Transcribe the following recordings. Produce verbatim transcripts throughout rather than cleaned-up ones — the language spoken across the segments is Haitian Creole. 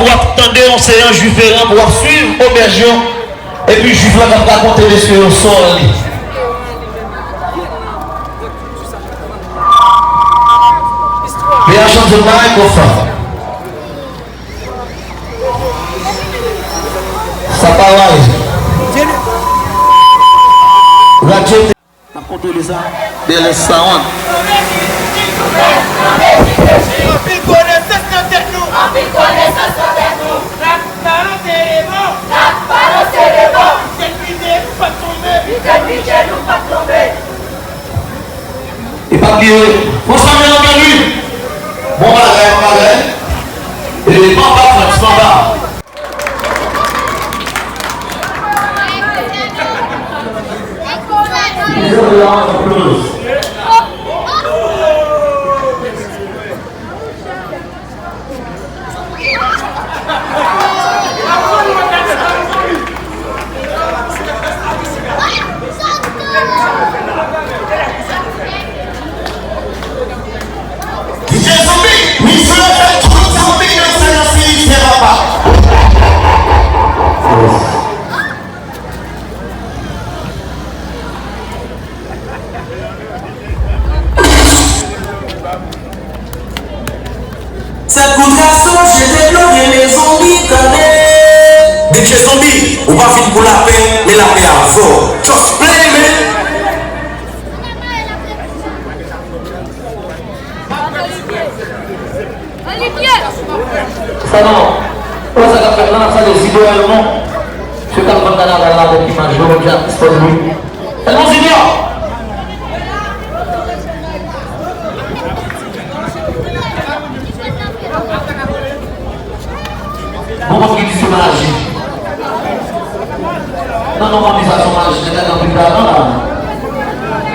W ap tande yon seyans diferan pou w ap swiv obèj yo, epi Jwif lan k ap rakonte mesye yo sòl li. P H Antony Mike Coffin. Sa pa waz. Radyo. N ap kontwole sa. B L S Sound. Anpil konesans nan tèt nou. Anpil konesans nan tèt nou. N ap balanse devan. N ap balanse devan. Li fèt pije nou p ap tonbe. Li fèt pije nou p ap tonbe. E pa bliye, François Mélancoli. Bon bagay, bon bagay. E manba, Frantz, manba. D J Zonbi, mizik la fè tout zonbi danse nan simityè papa. Sèt kout raso jete dlo rele zonbi tande. D J Zonbi, ou pa vin pou lapè, men lapè avè w. Just play, man! Sa non. Wè sa k ap fèt la, n ap salye Zido Elmon. Misye k ap vann kanaval la avèk imaj yo, jazz, sport, wi. Elmon Zido! Bon, bon, ki di se maji. Non, non, manmi, sa se yon maji. Nèg la gen anpil talan la.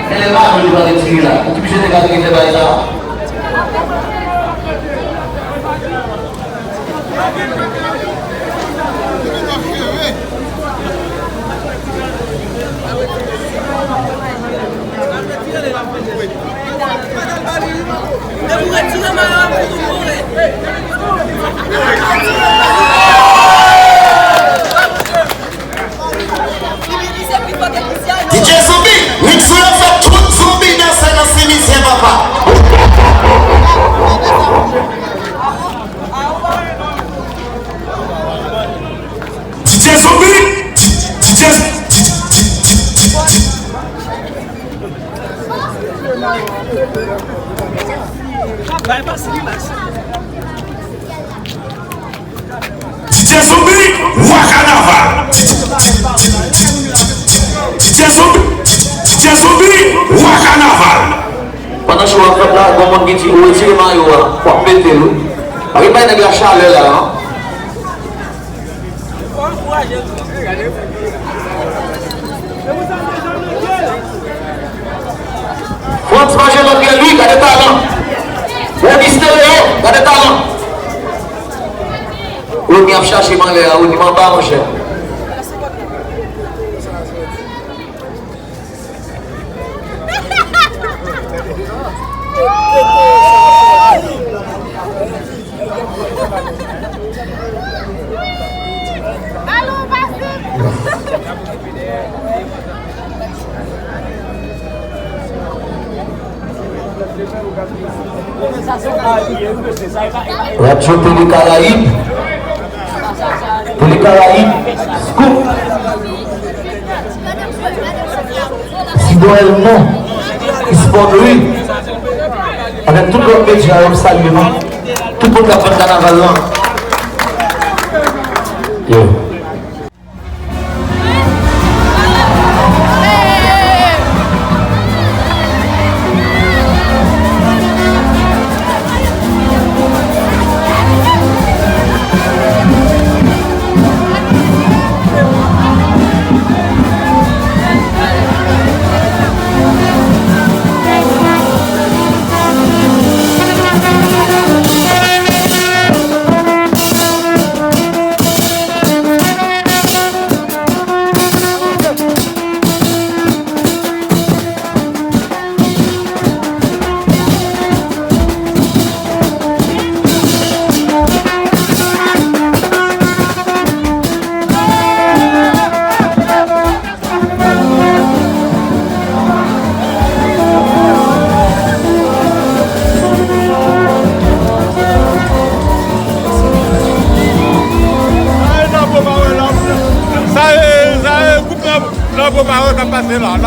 Men lè maji li pral retire la. Ou ki misye te ka vin fè bagay sa a? D J Zonbi, mix ou yo fè tout zonbi danse nan simityè papa. D J Zonbi, D J, D J, D J Zonbi, wa kanaval. D J Zonbi, D J Zonbi, wa kanaval. Pandan show a ap fèt la, gon moun ki di ou retire mayo a, w ap mete l wi. Pa gen bay nèg la chalè la non. Frantz Magellan Pierre Louis, gade talan. Rony Steleo, gade talan. Rony ap chache m anlè a, Rony m anba, monchè. Radyo Tele Karayib. Tele Karayib, Scoop. Sidon Elmon, Sport Louis, avèk tout lòt medya yo, m salye nou. Tout moun k ap fè kanaval lan. Yo.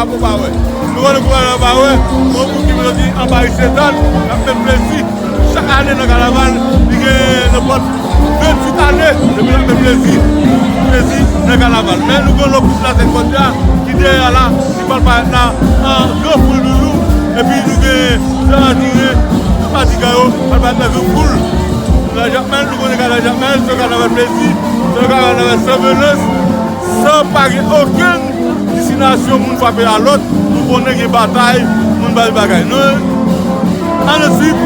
Konpa wè. Nou konnen konpa la pa wè. Yon moun ki vle di anba Risetan, l ap fè plezi. Chak ane nan kanaval, li gen nenpòt venntuit ane depi l ap fè plezi. Plezi nan kanaval. Men nou gen lòt gwoup la, se Kòdya, ki dèyè a la, ki pral parèt la, an gran foul loulou. Epi nou gen Jan Diren, tout fatigan yo, pral parèt nan gran foul. Nan Jakmèl, nou konnen kanaval Jakmèl, se yon kanaval plezi, se yon kanaval san vyolans, san pa gen okenn diskriminasyon moun frape a lòt, nou konnen gen batay, moun bay bagay. Nou, ann answit,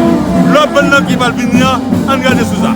lòt bann nan ki pral vini an, ann gade sou sa.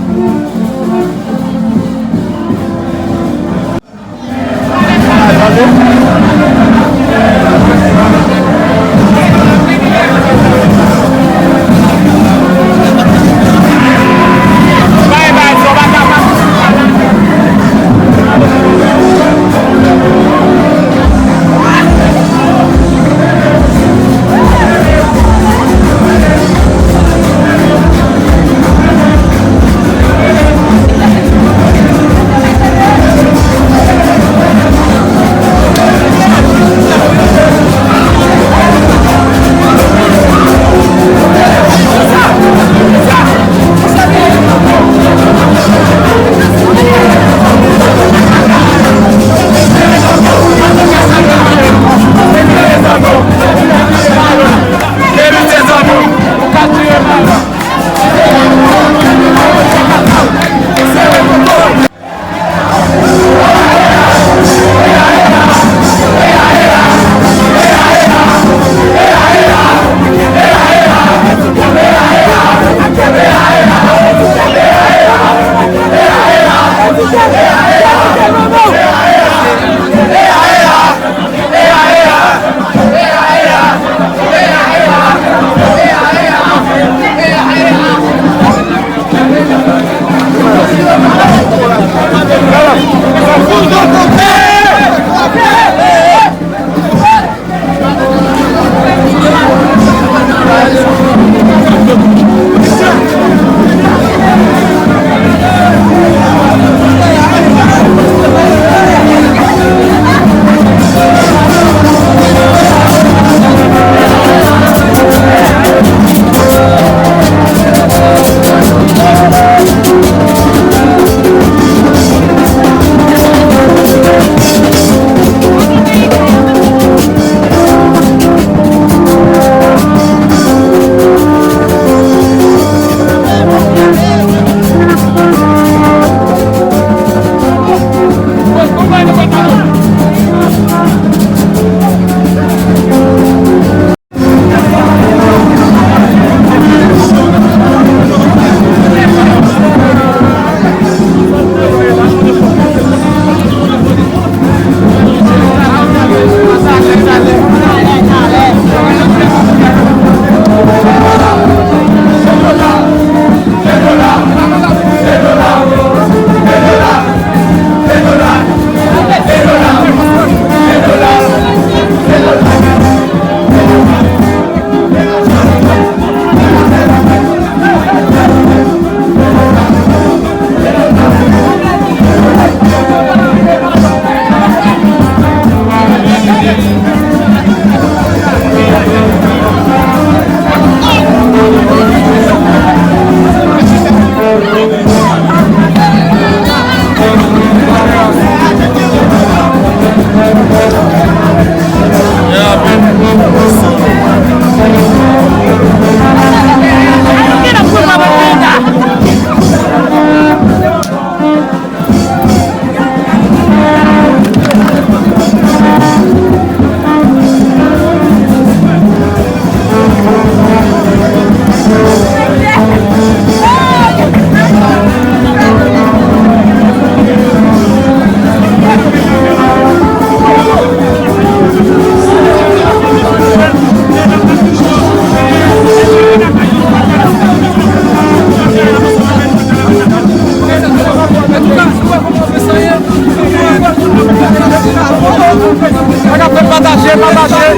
Pataje, pataje.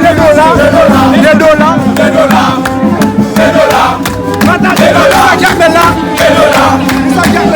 De dola, de dola, de dola. Pataje, sa k ap fèt la? Sa k ap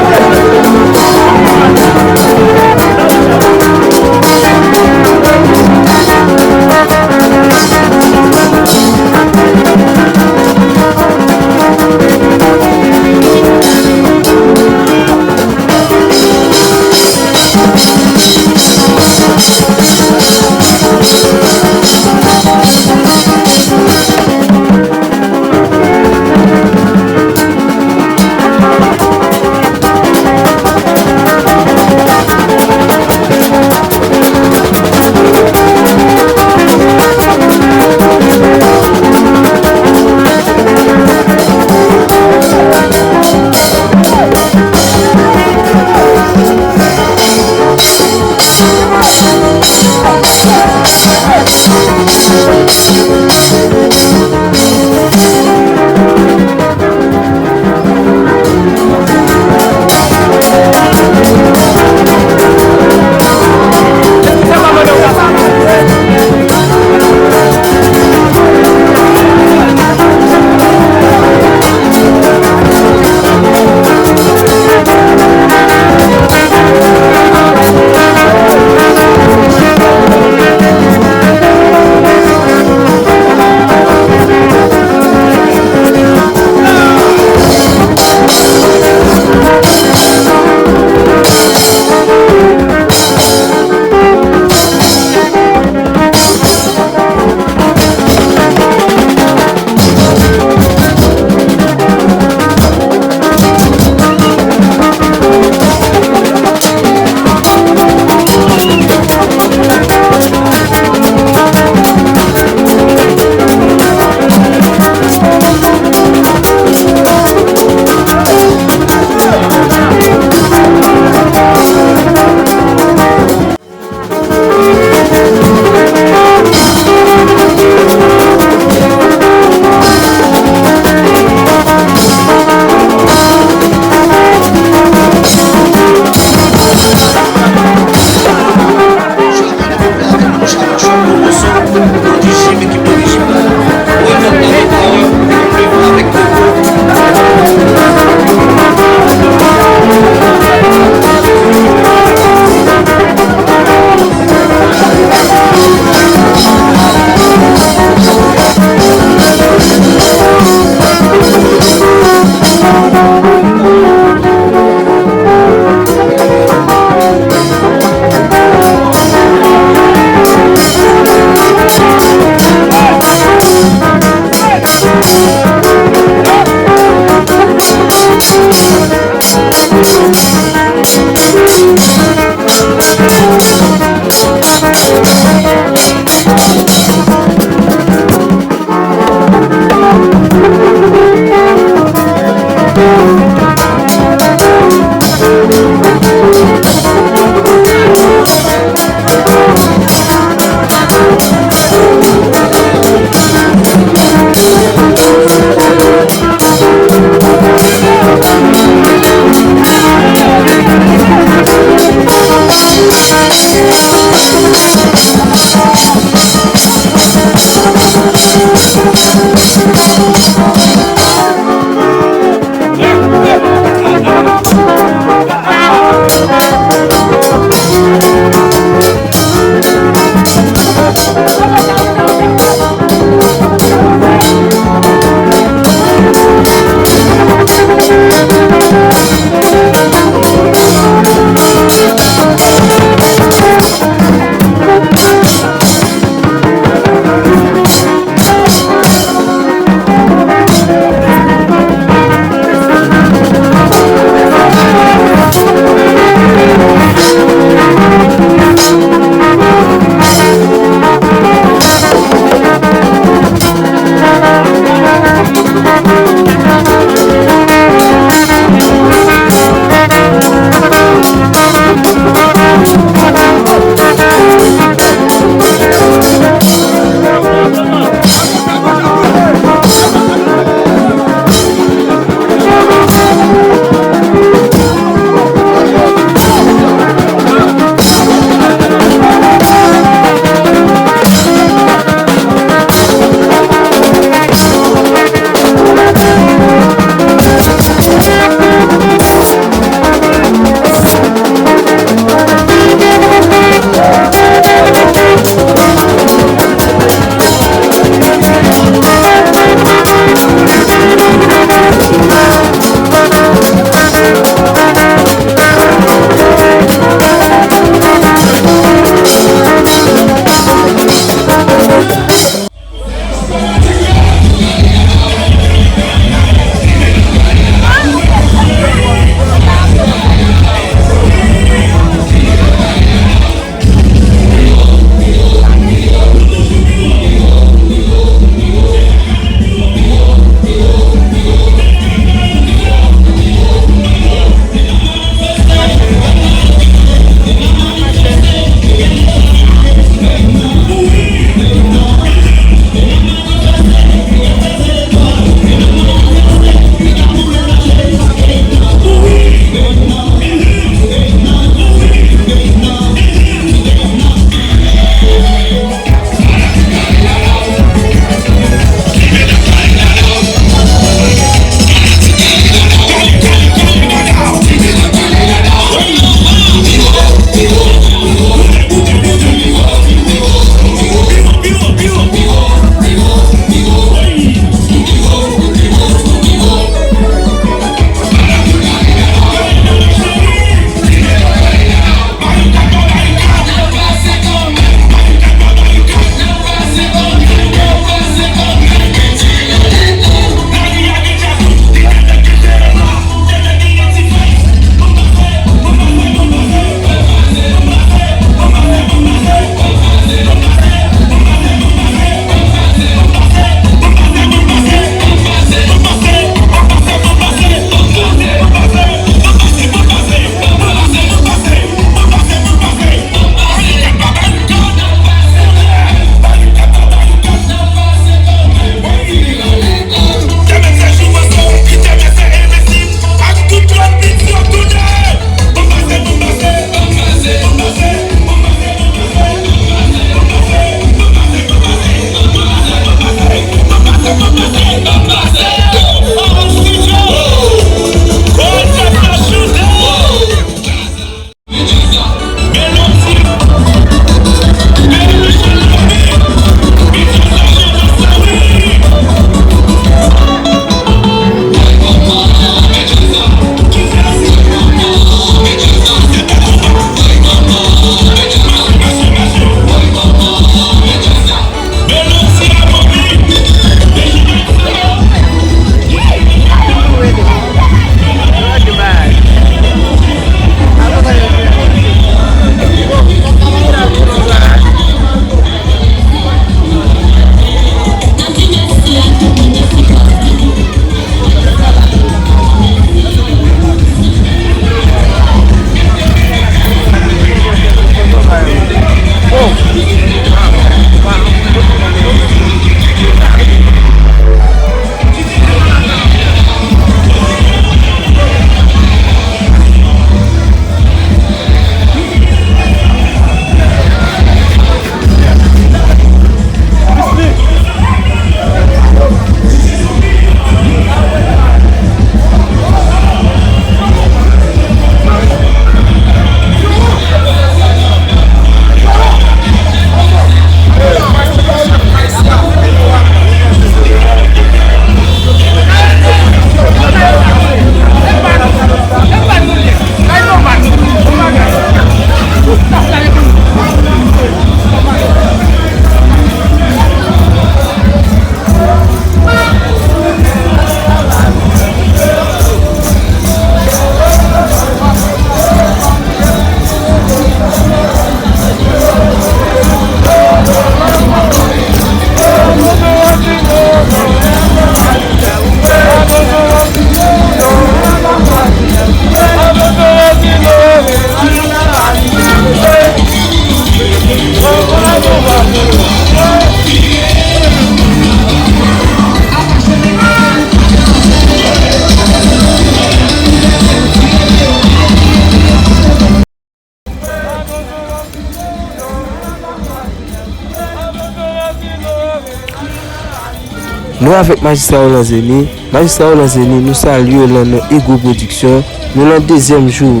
Nou avèk Majistra Roland Zeni. Majistra Roland Zeni, nou salye w lan non Ego Production. Nou lan dezyèm jou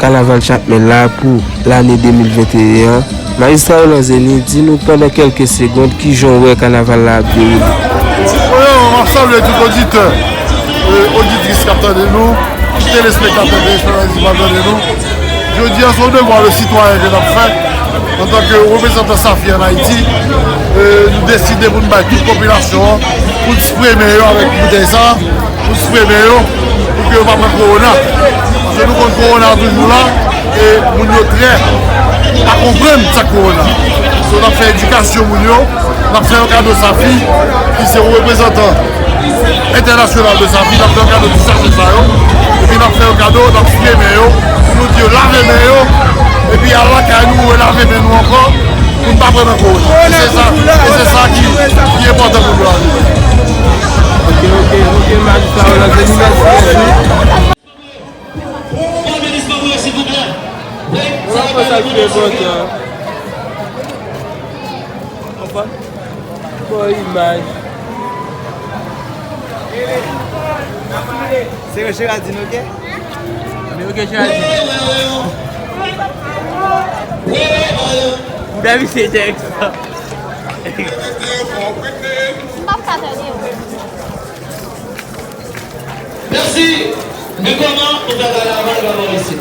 kanaval Jakmèl la pou lane de mil venteyen an. Majistra Roland Zeni, di nou pandan kèlke segond kijan w wè kanaval la ap dewoule. Premyèman, m ap salye tout oditè, e, oditris k ap tande nou, telespektatè, telespektatris k ap tande nou. Jodi a, se yon devwa de sitwayen ke n ap fè. Antanke reprezantan Safi ann Ayiti, e, nou deside pou n bay tout popilasyon an, pou n spre men yo avèk boutèy sa, pou n spre men yo, pou ke yo pa pran kowona. Paske nou konn kowona toujou la, e moun yo trè pa konprann sa k kowona. So, n ap fè edikasyon moun yo, n ap fè yon kado Safi, ki se yon reprezantan entènasyonal de Safi, n ap fè yon kado ti sachè sa yo, epi n ap fè yon kado, n ap fouye men yo, pou nou di yo lave men yo, epi al lakay nou, relave men nou ankò, pou n pa pran nan kowona. E se sa, e se sa ki, ki enpòtan pou nou la. Ok, ok, ok, Majistra Roland Zeni, mèsi, mèsi. Pou minis Mangoye, silvouplè. Wi, sa va konsa ki enpòtan. Anfòm? Bon imaj. Se Géraldine, ok? Men ok, Géraldine. Ou dwe misye tèks. M p ap ka tande w. Mèsi. Men kòman pou fè kanaval pa bò isit?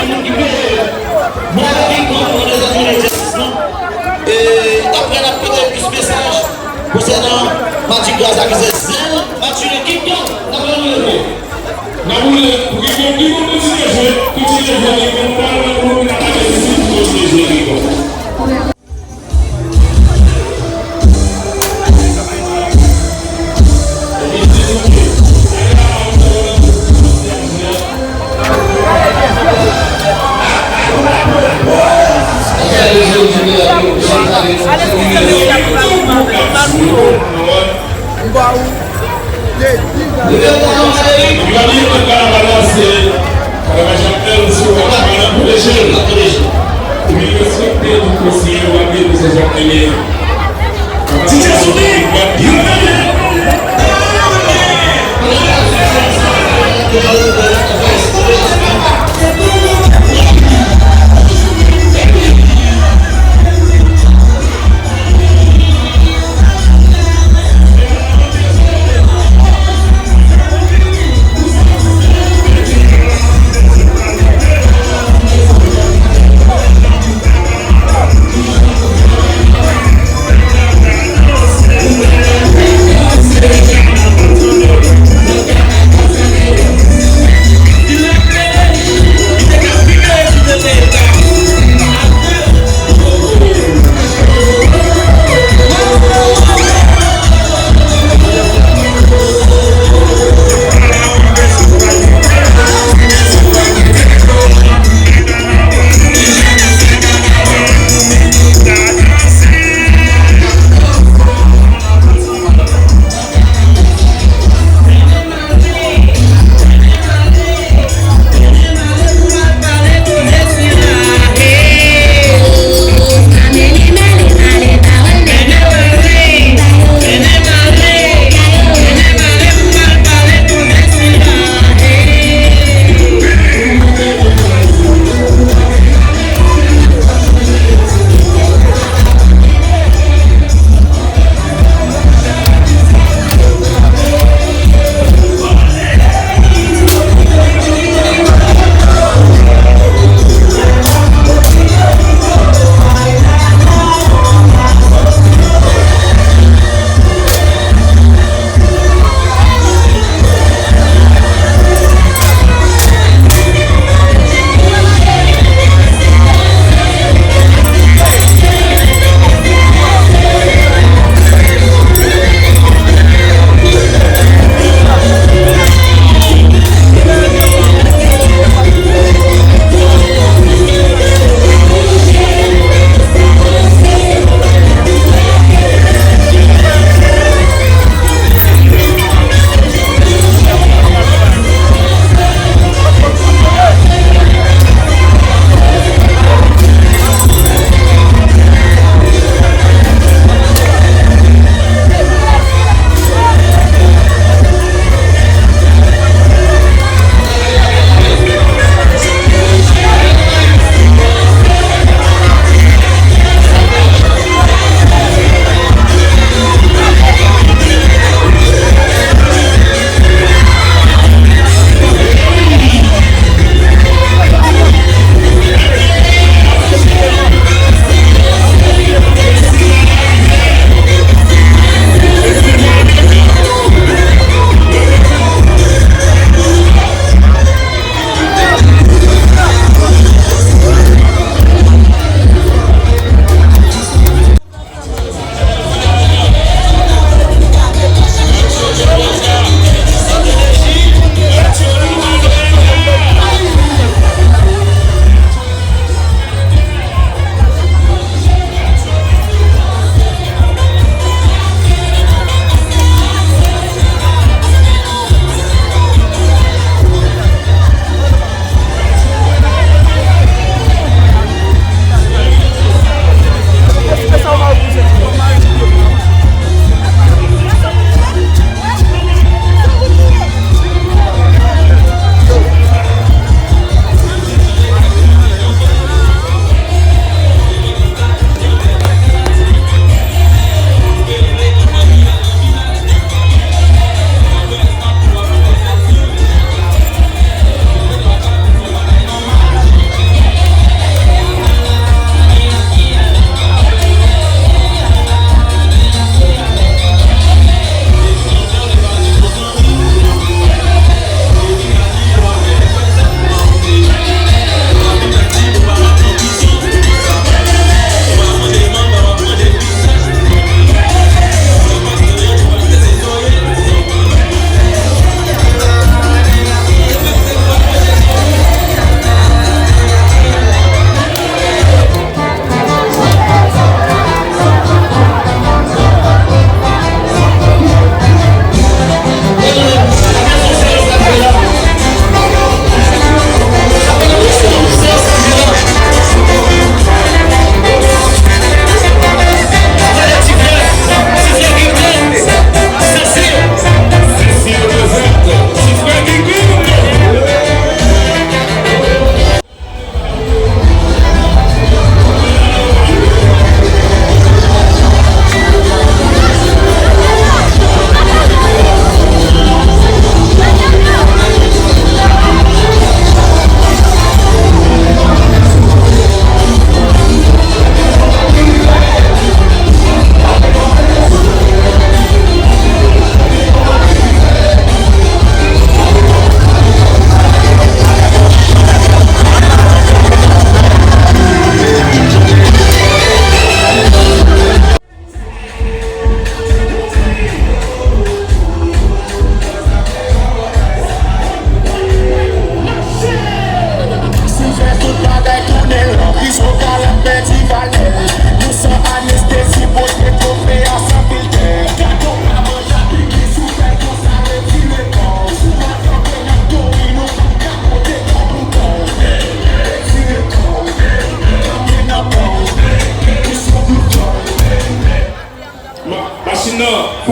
se moun ki peye yo. Bravo King Kong, nan dezòd manje jistis lan. E apre n ap pote plis mesaj konsènan Mathurin Gracia ki se zen Mathurin King Kong. N ap rann leve. N ap woule pou King Kong, King Kong kontinye jwe, kontinye jwe King Kong, pa nan moun nan pa de isit pou kontinye jwe King Kong. Li pa bliye mwen kanaval la, se kanaval Jakmèl, sou kanaval la pou lejè. Li respekte tout konseye, w ap vin pou se Jakmèl ye. D J Soudi, yo mete.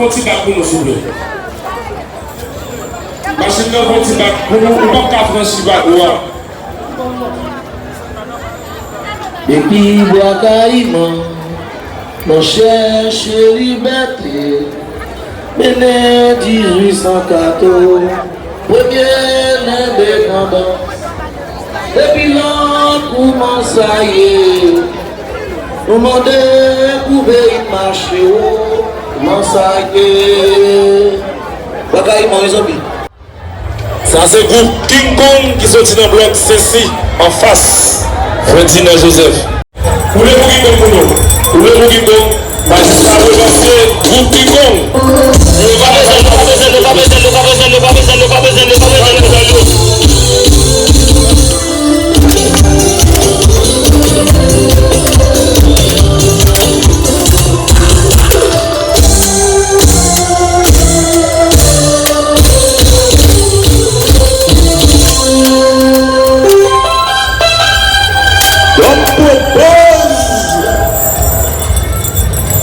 Fè yon ti bak pou nou, souple. Machin nan, fè yon ti bak pou nou, ou p ap ka franchi bak ou a. Depi Bwa Kayiman, nou chèche libète, mennen dizuit san katòz, premye lendepandans. Depi lè kouman sa ye, nou mande pou peyi mache wo, kouman sa ye. Bwa Kayiman, wi, zanmi. Sa se gwoup King Kong ki soti nan blòk Sensi, anfas Ferdinand Joseph. Woule pou King Kong pou nou. Woule pou King Kong. Majistra revanse gwoup King Kong.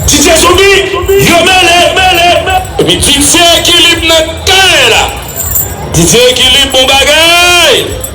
Didye Zoumi, yo mele, mele, mele. Epi Didye Ekilib nan kay la. Didye Ekilib, bon bagay.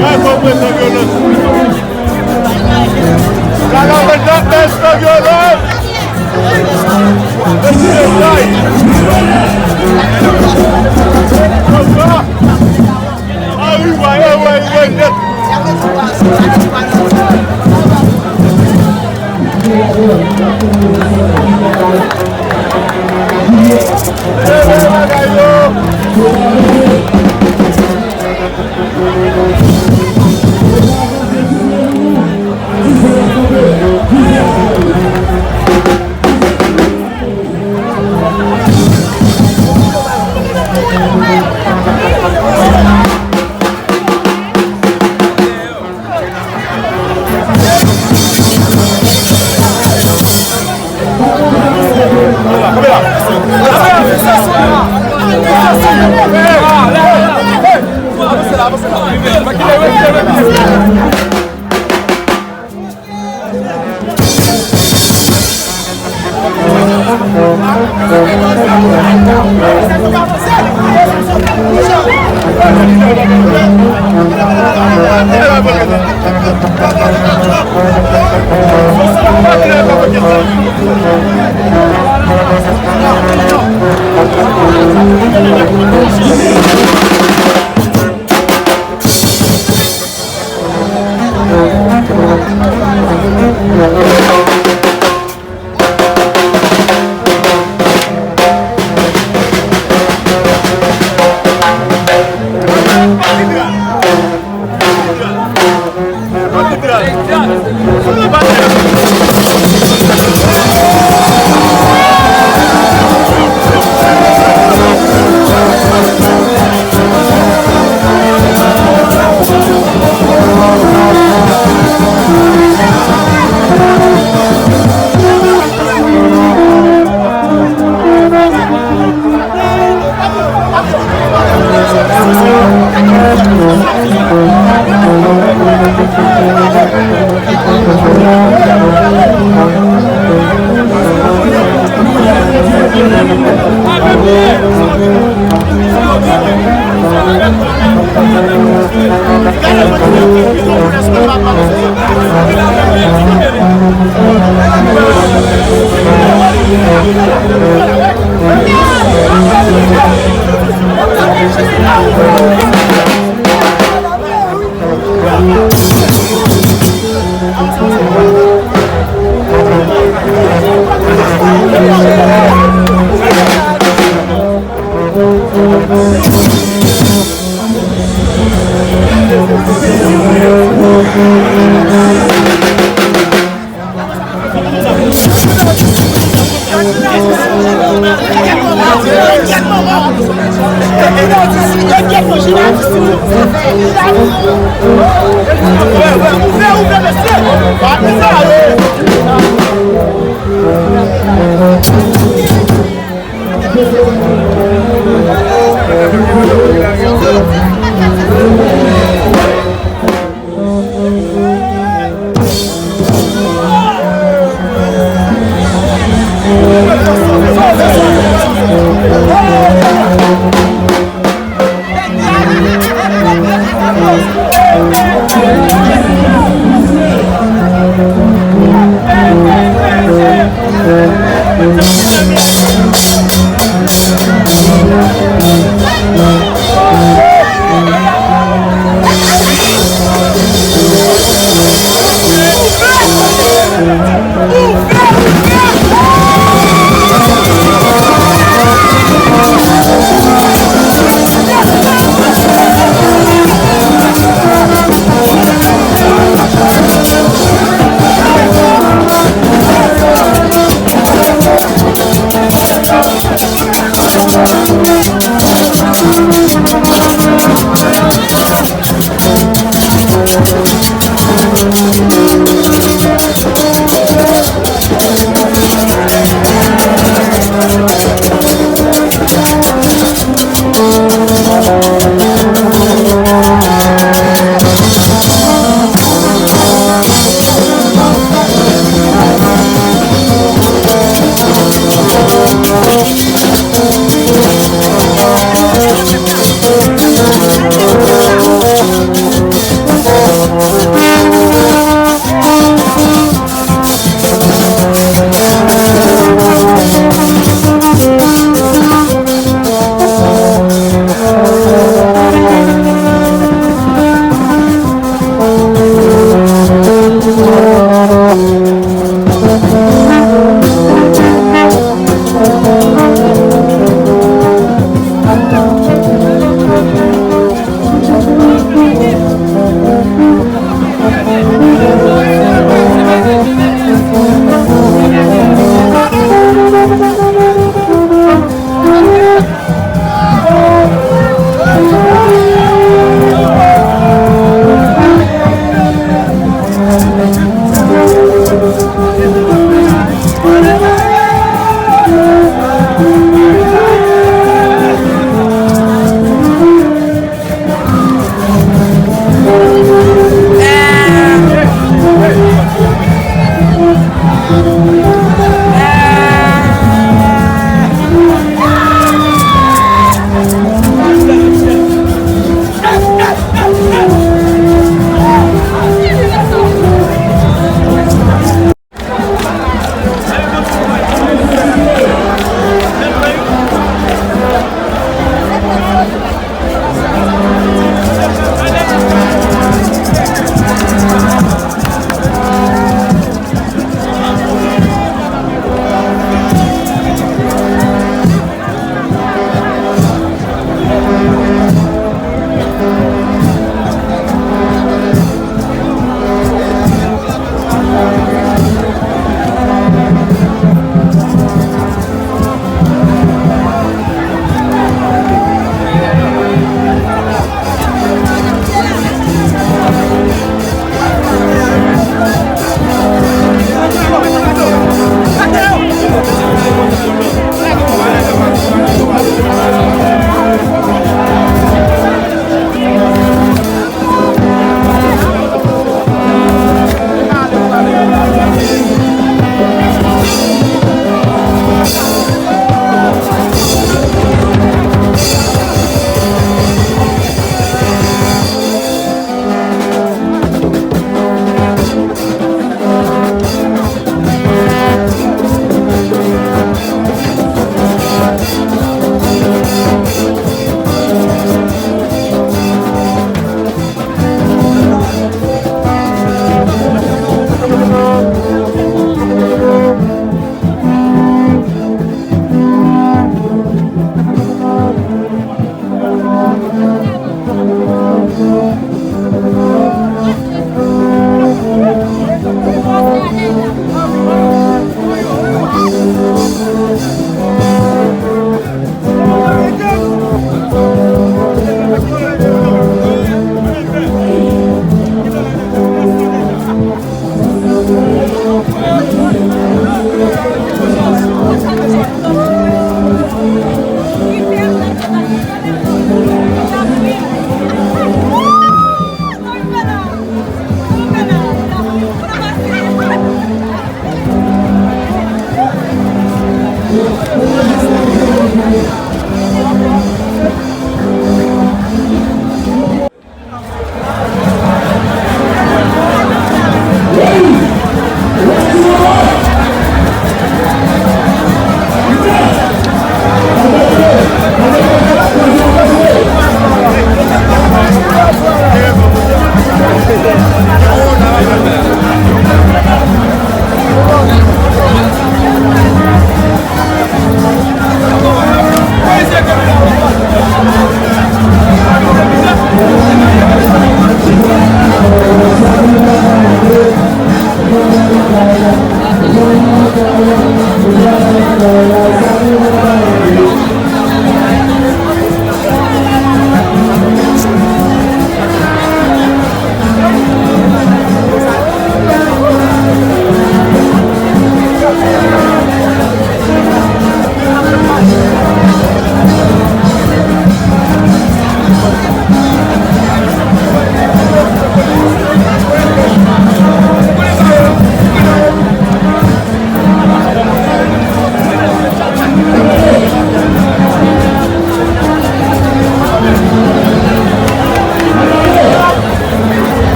Bravo, prezan vyolans. Kanaval Lapè san vyolans. Mesi mesaj. Konsa. Ah wi, wi, wi, wi, wi, nèt.